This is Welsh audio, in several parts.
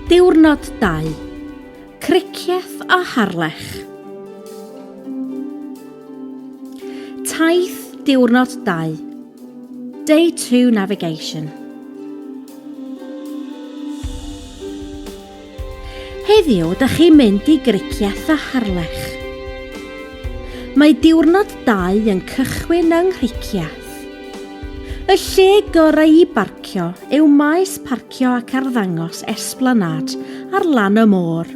Diwrnod 2. Cricieth a Harlech. Taith Diwrnod 2. Day 2 Navigation. Heddiw, dych chi'n mynd i Gricieth a Harlech. Mae diwrnod 2 yn cychwyn yng Nghricieth. Y lle gorau i barcio yw maes parcio ac arddangos Esplanade ar lan y môr,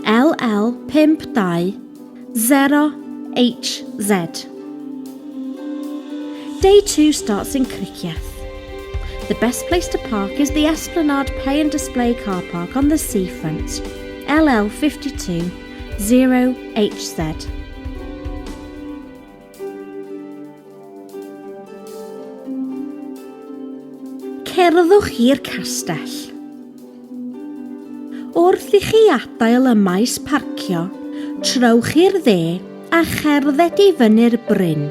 LL 52 0HZ. Day 2 starts in Cricieth. The best place to park is the Esplanade Pay and Display car park on the seafront, LL 52 0HZ. Cerddwch i'r castell. Wrth i chi adael y maes parcio, trowch i'r dde a cherdded i fyny'r bryn,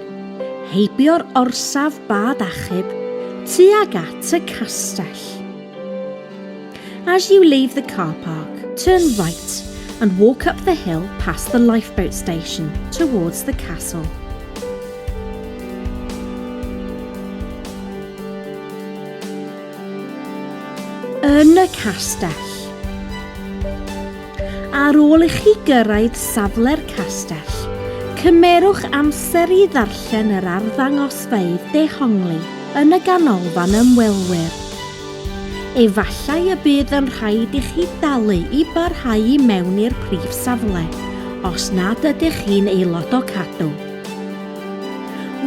heibio'r orsaf bad achub, tuag at y castell. As you leave the car park, turn right and walk up the hill past the lifeboat station towards the castle. Yn y castell. Ar ôl i chi gyrraedd safle'r castell, cymerwch amser i ddarllen yr arddangosfeydd dehongli yn y ganolfan ymwelwyr. Efallai y bydd yn rhaid i chi dalu i barhau i mewn i'r prif safle, os nad ydych chi'n aelod o Cadw.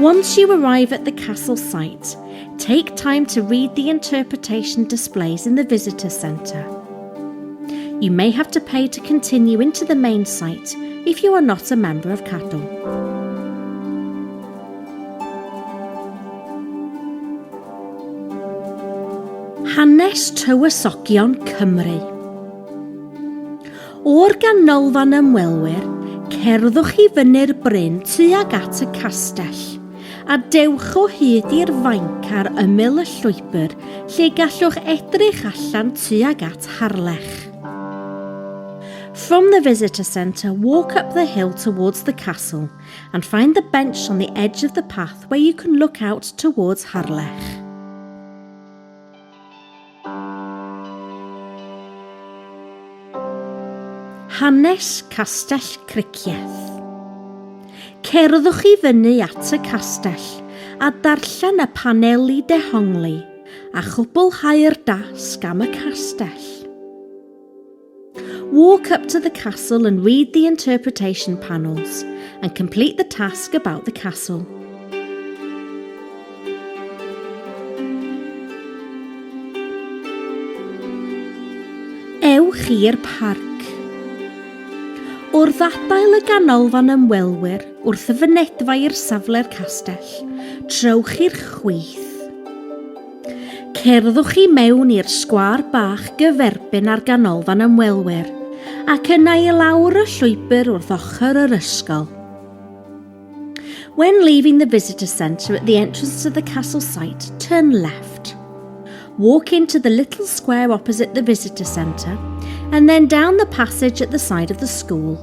Once you arrive at the castle site, take time to read the interpretation displays in the visitor centre. You may have to pay to continue into the main site if you are not a member of Cadw. Hanes Tywysogion Cymru. O'r ganolfan ymwelwyr, cerddwch i fyny'r bryn tuag at y castell, a dewch o hyd i'r fainc ar ymyl y llwybr lle gallwch edrych allan tuag at Harlech. From the visitor centre, walk up the hill towards the castle and find the bench on the edge of the path where you can look out towards Harlech. Hanes Castell Cricieth. Cerddwch i fyny at y castell a darllen y paneli dehongli a chwblhau'r dasg am y castell. Walk up to the castle and read the interpretation panels and complete the task about the castle. Ewch i'r parc. Wrth adael y ganolfan ymwelwyr wrth y fynedfa i'r safle'r castell, trowch i'r chwith. Cerddwch i mewn i'r sgwâr bach gyferbyn â'r ganolfan ymwelwyr, ac yna i lawr y llwybr wrth ochr yr ysgol. When leaving the visitor centre at the entrance to the castle site, turn left. Walk into the little square opposite the visitor centre and then down the passage at the side of the school.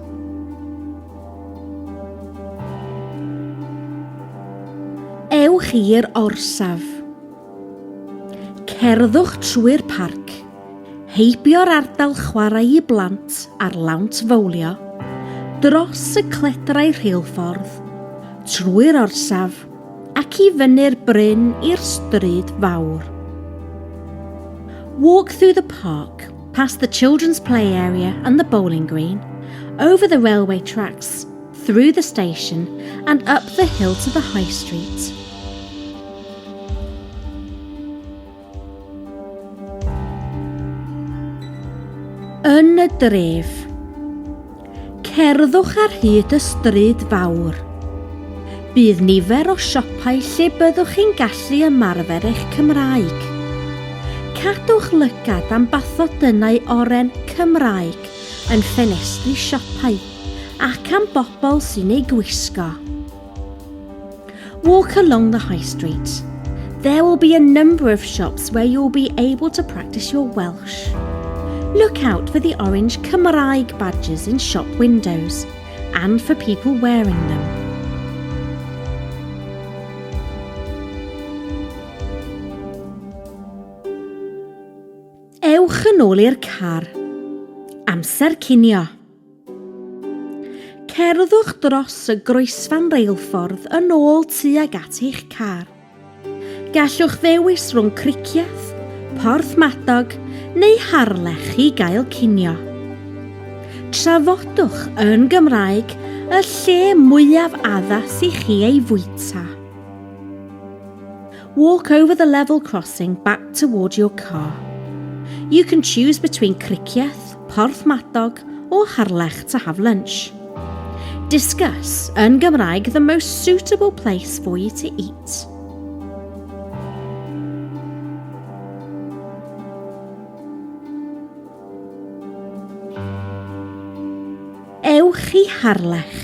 Ewch i'r orsaf. Cerddwch trwy'r parc, heibio'r ardal chwarae i blant a'r lawnt fowlio, dros y cledrau rheilffordd, trwy'r orsaf ac i fyny'r bryn i'r stryd fawr. Walk through the park, past the children's play area and the bowling green, over the railway tracks, through the station and up the hill to the high street. Yn y dref. Cerddwch ar hyd y stryd fawr. Bydd nifer o siopau lle byddwch chi'n gallu ymarfer eich Cymraeg. Cadwch lygad am bathodynnau oren Cymraeg yn ffenestri siopau ac am bobl sy'n eu gwisgo. Walk along the high street. There will be a number of shops where you'll be able to practice your Welsh. Look out for the orange Cymraeg badges in shop windows and for people wearing them. Ewch yn ôl i'r car. Amser cinio. Cerddwch dros y groesfan reilffordd yn ôl tuag at eich car. Gallwch ddewis rhwng Cricieth, Porthmadog neu Harlech i gael cinio. Trafodwch yn Gymraeg y lle mwyaf addas i chi ei fwyta. Walk over the level crossing back toward your car. You can choose between Cricieth, Porthmadog or Harlech to have lunch. Discuss, yn Gymraeg, the most suitable place for you to eat. Ewch i Harlech.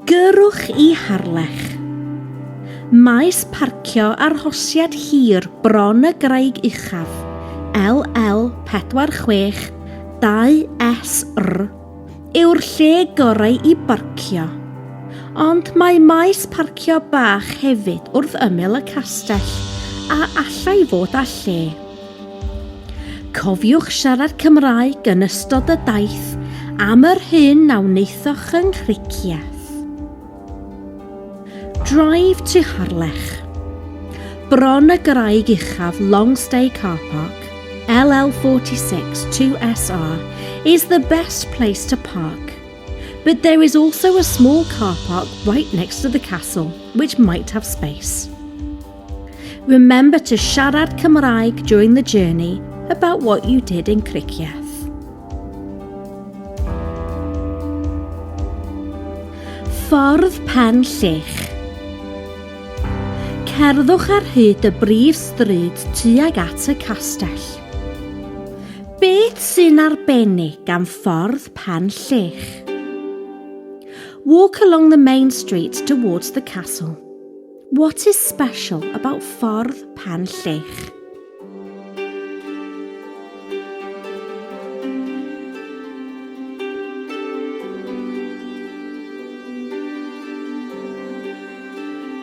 Gyrrwch i Harlech. Maes parcio arhosiad hir bron y Graig Uchaf, LL 46 2SR, yw'r lle gorau i barcio. Ond mae maes parcio bach hefyd wrth ymyl y castell, a allai fod â lle. Cofiwch siarad Cymraeg yn ystod y daith am yr hyn a wnaethoch yng Nghricieth. Drive to Harlech. Bron y Graig Uchaf Long Stay Car Park, LL46 2SR, is the best place to park. But there is also a small car park right next to the castle, which might have space. Remember to siarad Cymraeg during the journey about what you did in Cricieth. Ffordd Pen Llech. Cerddwch ar hyd y brif stryd tuag at y castell. Beth sy'n arbennig am Ffordd Pen Llech? Walk along the main street towards the castle. What is special about Ffordd Pen Llech?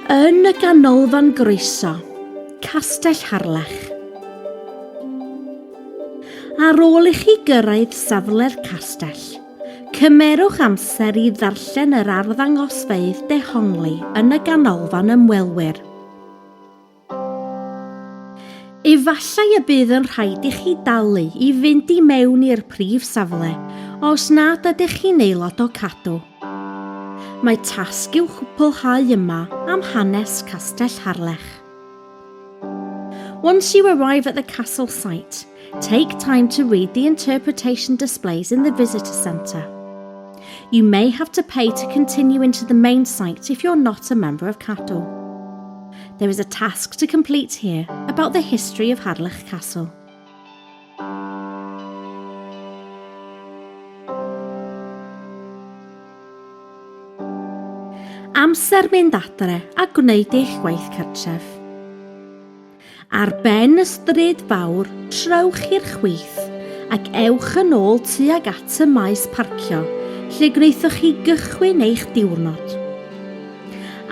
Yn y Ganolfan Groeso, Castell Harlech. Ar ôl i chi gyrraedd safle'r castell, Cymerwch amser i ddarllen yr arddangosfeydd dehongli yn y ganolfan ymwelwyr. Efallai y bydd yn rhaid i chi dalu i fynd i mewn i'r prif safle os nad ydych chi'n aelod o Cadw. Mae tasg i'w chwblhau yma am hanes Castell Harlech. Once you arrive at the castle site, Take time to read the interpretation displays in the visitor centre. You may have to pay to continue into the main site if you're not a member of Cadw. There is a task to complete here about the history of Harlech Castle. Amser mynd adre a gwneud eich gwaith cartref. Ar ben y stryd fawr, trowch i'r chwith ac ewch yn ôl tuag at y maes parcio lle gwnaethoch chi gychwyn eich diwrnod.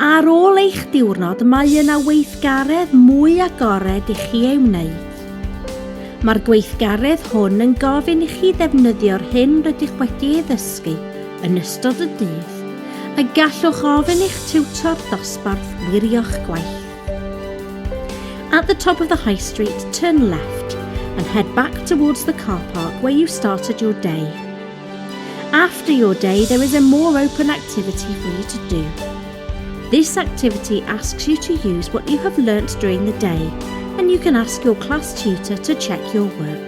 Ar ôl eich diwrnod mae yna weithgaredd mwy agored i chi ei wneud. Mae'r gweithgaredd hwn yn gofyn i chi ddefnyddio'r hyn rydych wedi ei ddysgu yn ystod y dydd a gallwch ofyn i'ch tiwtor dosbarth wirio'ch gwaith. At the top of the high street, turn left and head back towards the car park where you started your day. After your day, there is a more open activity for you to do. This activity asks you to use what you have learnt during the day and you can ask your class tutor to check your work.